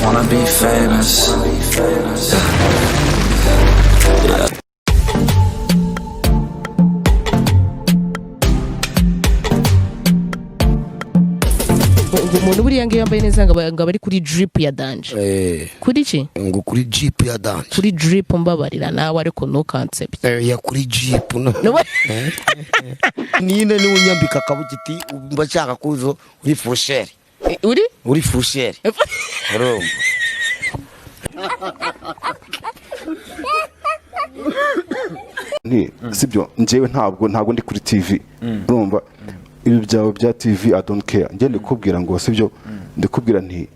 just wanna be famous. Yeah. Ngo umuntu buriya ngiyo yambaye neza ngo aba ari kuri drip ya danger. Kuri ki? Ngo kuri drip ya danger. Kuri drip, mbabarira nawe, ariko ntukansebye. Ya kuri drip no. Nyine niwe unyambika akabugiti, mba nshaka kuzo uri fusheri. Uri? Uri fusheri, urumva? Nti sibyo, njyewe ntabwo ndi kuri TV, urumva? Ibi byawe bya TV, I don't care. Njye ndikubwira ngo sibyo, ndikubwira nti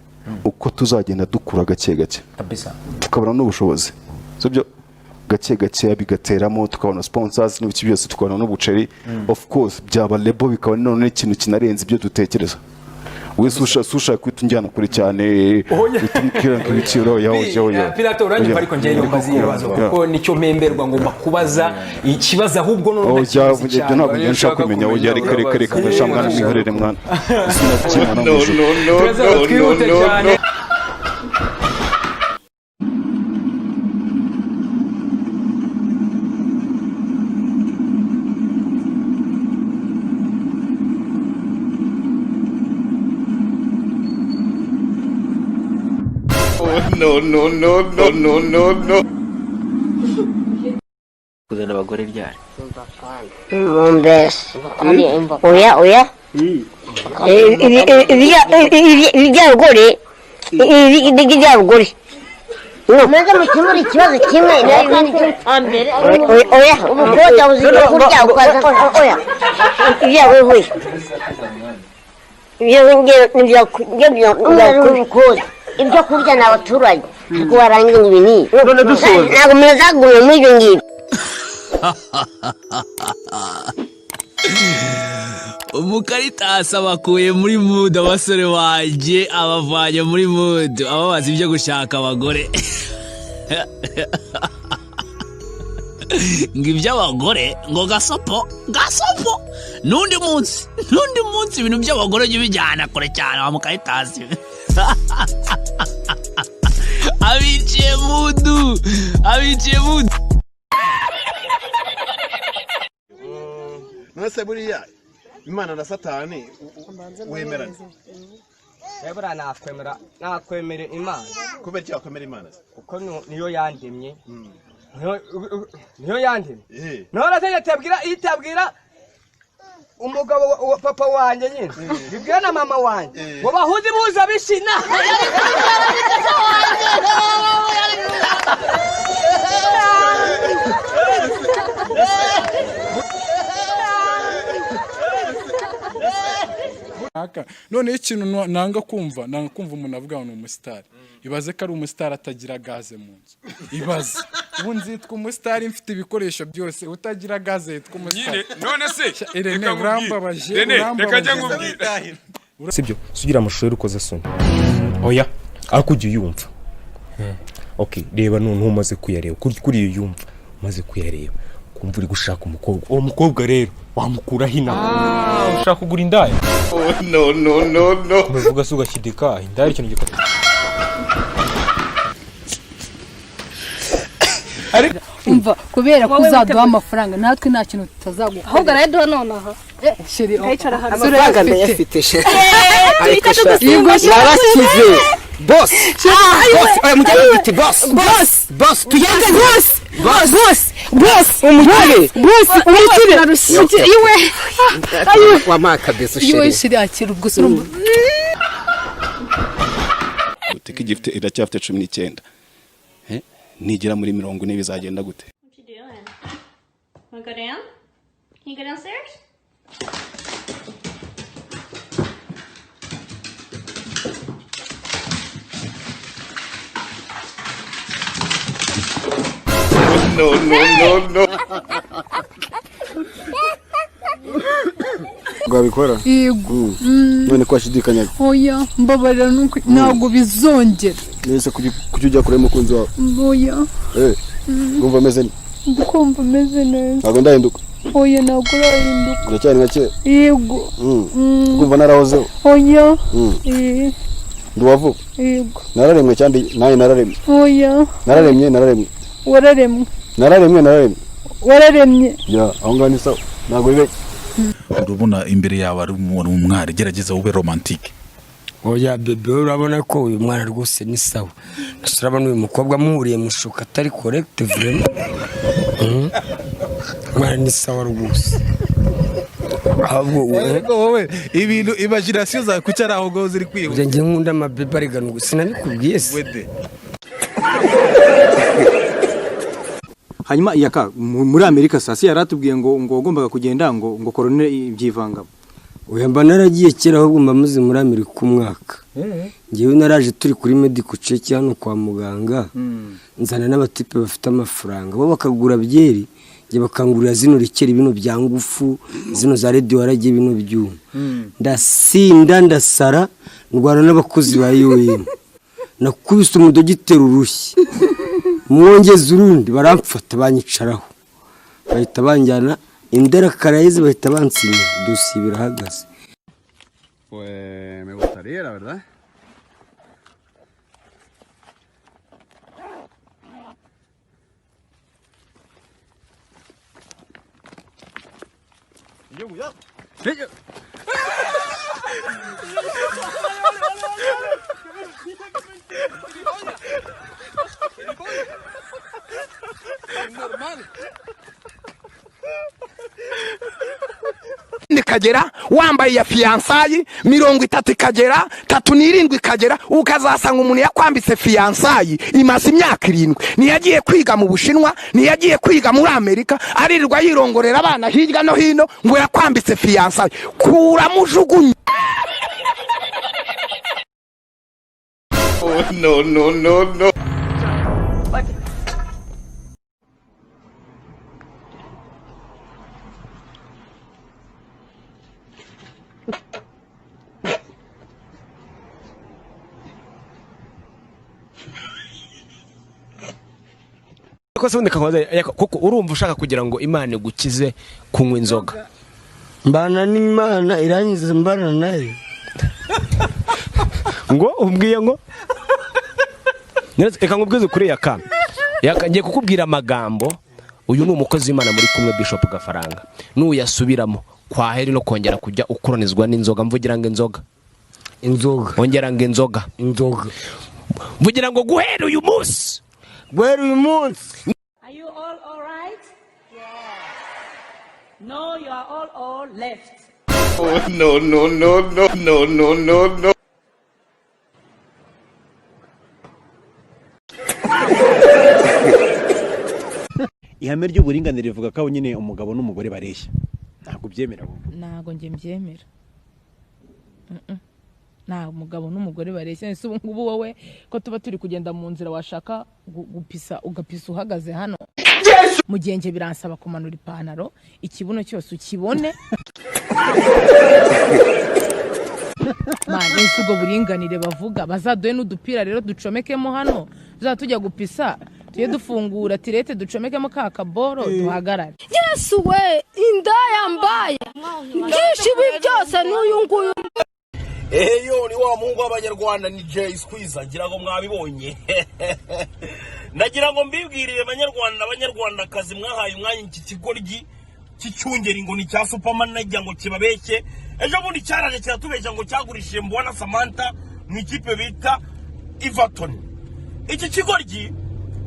uko tuzagenda dukura gake gake tukabona n'ubushobozi, sibyo, gake gake bigateramo, tukabona sponsors n'ibiki byose, tukabona n'ubuceri, of course byaba label, bikaba none ikintu kinarenze ibyo dutekereza. Wese ushaka kwita unjyana kure cyane, uhita umbwira ngo ibiciro yaho yaho. Pilato, uranyumva? Ariko njyewe mbaza ibibazo kuko nicyo mpemberwa, ngomba kubaza ikibazo ahubwo none Oh, ntakibazo. Ibyo ntabwo njye nshaka kumenya. Oya, reka reka reka, ndashaka mwana, mwihorere mwana, izina ry'Imana mu ijuru. Turaza twihute cyane. No, no, no, no, no, no, no. Kuzana abagore ryari? Mbese oya oya, iby'abagore, iby'abagore muze mukemure ikibazo kimwe. Oya, umukobwa uzi kurya ukaza, oya, iby'abagore, ibyo ibyo kurya ni abaturage, ariko warangiza ngo ibi ni ntabwo muzagumye muri ibyo ngibyo. Umukaritasi abakuye muri mood, abasore wanjye abavanye muri mood, ababaza ibyo gushaka abagore, ngo iby'abagore ngo gasopo gasopo, n'undi munsi n'undi munsi. Ibintu by'abagore ujye ubijyana kure cyane. Wa mukaritasi abiciye mood, abiciye mood. None se buriya Imana na Satani wemerana? Buriya nakwemera Imana. Kubera iki wakwemera Imana se? Kuko niyo yandemye, niyo yandemye. None se itabwira, itabwira umugabo wa papa wanjye nyine, bibwira na mama wanjye ngo bahuze ibuza bishina. Noneho ikintu nanga kumva, nanga kumva umuntu avuga ngo ni umusitari. Ibaze ko ari umusitari atagira gaze mu nzu. Ibaze ubu nzitwa umusitari mfite ibikoresho byose, utagira gaze yitwa umusitari? None se Irene, reka nkubwire. urambabaje. Rene, reka njye Urambabaje. nkubwire. Sibyo, sugira amashusho y'urukozasoni? Oya, ariko ujya uyumva? Okay, reba noneho umaze kuyareba, kuri iyo yumva umaze kuyareba, kumva uri gushaka umukobwa, uwo mukobwa rero wamukuraho inama? Ushaka kugura indaya? No, no, no, no. Mubivuga se ugashyidika, indaya ikintu gikomeye. Umva, kubera ko uzaduha amafaranga, natwe nta kintu tutazagukorera. Ahubwo arayaduha nonaha. Chéri. Ayicara hano. Amafaranga ndayafite she, ariko Tuhita sha tugusimba. narakize boss, boss, oya, mujyane giti boss, boss, boss, tugende. Boss, boss, boss, boss. Umukire. Boss, umukire, umukire iwe. Wampaye akabezo. Iwe. Chéri. Chéri, akira ubwo se urumva? Butike igifite, iracyafite 19. Nigera muri 40 bizagenda gute? What you doing? Wanna go down? Can you go downstairs? No, no, no, no. Wabikora? Yego. None ko washidikanyaga? Oya, mbabarira, nuko ntabwo bizongera. Nese kuki ujya kure y'umukunzi wawe? Oya. Ngumva ameze nte? Ndikumva ameze neza. Ntabwo ndahinduka? Oya, ntabwo urahinduka. Uracyari nka kera? Yego. Kumva narahozeho? Oya. Mm. Eh. Ndi uwa vuba. Yego. Nararemwe cyangwa nawe nararemwe? Oya. Nararemye, nararemwe. Wararemwe. Nararemwe, nararemwe. Wararemye. Ya, aho ngaho ni sawa, ntabwo bibeshye. Urabona imbere yawe ari umwari, gerageza ube romantique. Oya bebe, urabona ko uyu mwana rwose ni sawa. Gusa urabona uyu mukobwa muhuriye mu shuka atari correct vraiment. Mwana ni sawa rwose. Ahubwo Ariko wowe ibintu imagination zawe kuki ari aho ngaho ziri kwihuta? Njye nkunda amabebe arigana, ubwo sinabikubwiye se? Hanyuma yaka muri Amerika sasi yaratubwiye ngo wagombaga kugenda ngo korone ibyivangamo. Oya, mba naragiye kera, ahubwo mba maze muri Amerika umwaka. Ngewe naraje turi kuri medical check hano kwa muganga, nzana n'abatipe bafite amafaranga, bo bakagura byeri, njye bakangurira zino rikeri, bino bya ngufu, zino za rediyo waragiye, bino byuma. Ndasinda, ndasara, ndwana n'abakozi ba IOM, nakubise umudogiteri urushyi, mwongeza urundi, baramfata banyicaraho, bahita banjyana Indera Caraes, bahita bansinyira dosiye, birahagaze. Pues me gustaría, la verdad. Ikagera wambaye iya fiançailles 30, ikagera 37, ikagera ukazasanga umuntu yakwambitse fiançailles imaze imyaka 7, ntiyagiye kwiga mu Bushinwa, ntiyagiye kwiga muri Amerika, aririrwa yirongorera abana hirya no hino ngo yakwambitse fiançailles. Kuramo ujugunye. Oh, no, no, no, no. Ko se ubundi kakoze, kuko urumva ushaka kugira ngo Imana igukize kunywa inzoga? Mbana n'Imana irangiza mbana nayo. Ngo umbwiye ngo reka nkubwize kuri yaka yaka, ngiye kukubwira amagambo. Uyu ni umukozi w'Imana muri kumwe, Bishop Gafaranga, nuyasubiramo kwaheri no kongera kujya ukoronizwa n'inzoga. Mvugira ngo inzoga, inzoga, ongera ngo inzoga, inzoga, mvugira ngo guhera uyu munsi, guhera uyu munsi. Are you all right? Yeah. No, you are all left. Oh, no, no, no, no, no, no, no, no. Ihame ry'uburinganire rivuga ko nyine umugabo n'umugore bareshya, ntabwo ubyemera wowe? Ntabwo njye mbyemera. Nta mugabo n'umugore bareshya. Ese ubu ngubu wowe ko tuba turi kugenda mu nzira, washaka gupisa ugapisa uhagaze hano, mu gihe njye biransaba kumanura ipantaro ikibuno cyose ukibone. Mane, ese ubwo buringanire bavuga, bazaduhe n'udupira rero ducomekemo hano, tuzajya tujya gupisa tujye dufungura tirete ducomekemo ka kaboro duhagarare. Yesu we, inda yambaye byinshi, ibi byose n'uyu nguyu. Eyo ni wa muhungu w'abanyarwanda, ni Jay Squeezer, ngira ngo mwabibonye. Nagira ngo mbibwirire abanyarwanda, abanyarwandakazi mwahaye umwanya iki kigoryi cy'icyungeri ngo ni cya Superman, nagira ngo kibabeshye. Ejo bundi cyaraje kiratubeshya ngo cyagurishije Mbwana Samantha mu ikipe bita Everton. Iki kigoryi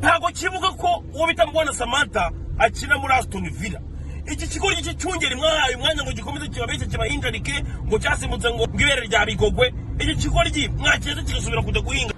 ntabwo kivuga ko uwo bita Mbwana Samantha akina muri Aston Villa. Iki kigoryi cy'icyungeri mwahaye umwanya ngo gikomeze kibabeshye, kibahinjarike ngo cyasimbutse ngo ibere rya Bigogwe. Iki kigoryi mwakeze kigasubira kujya guhinga.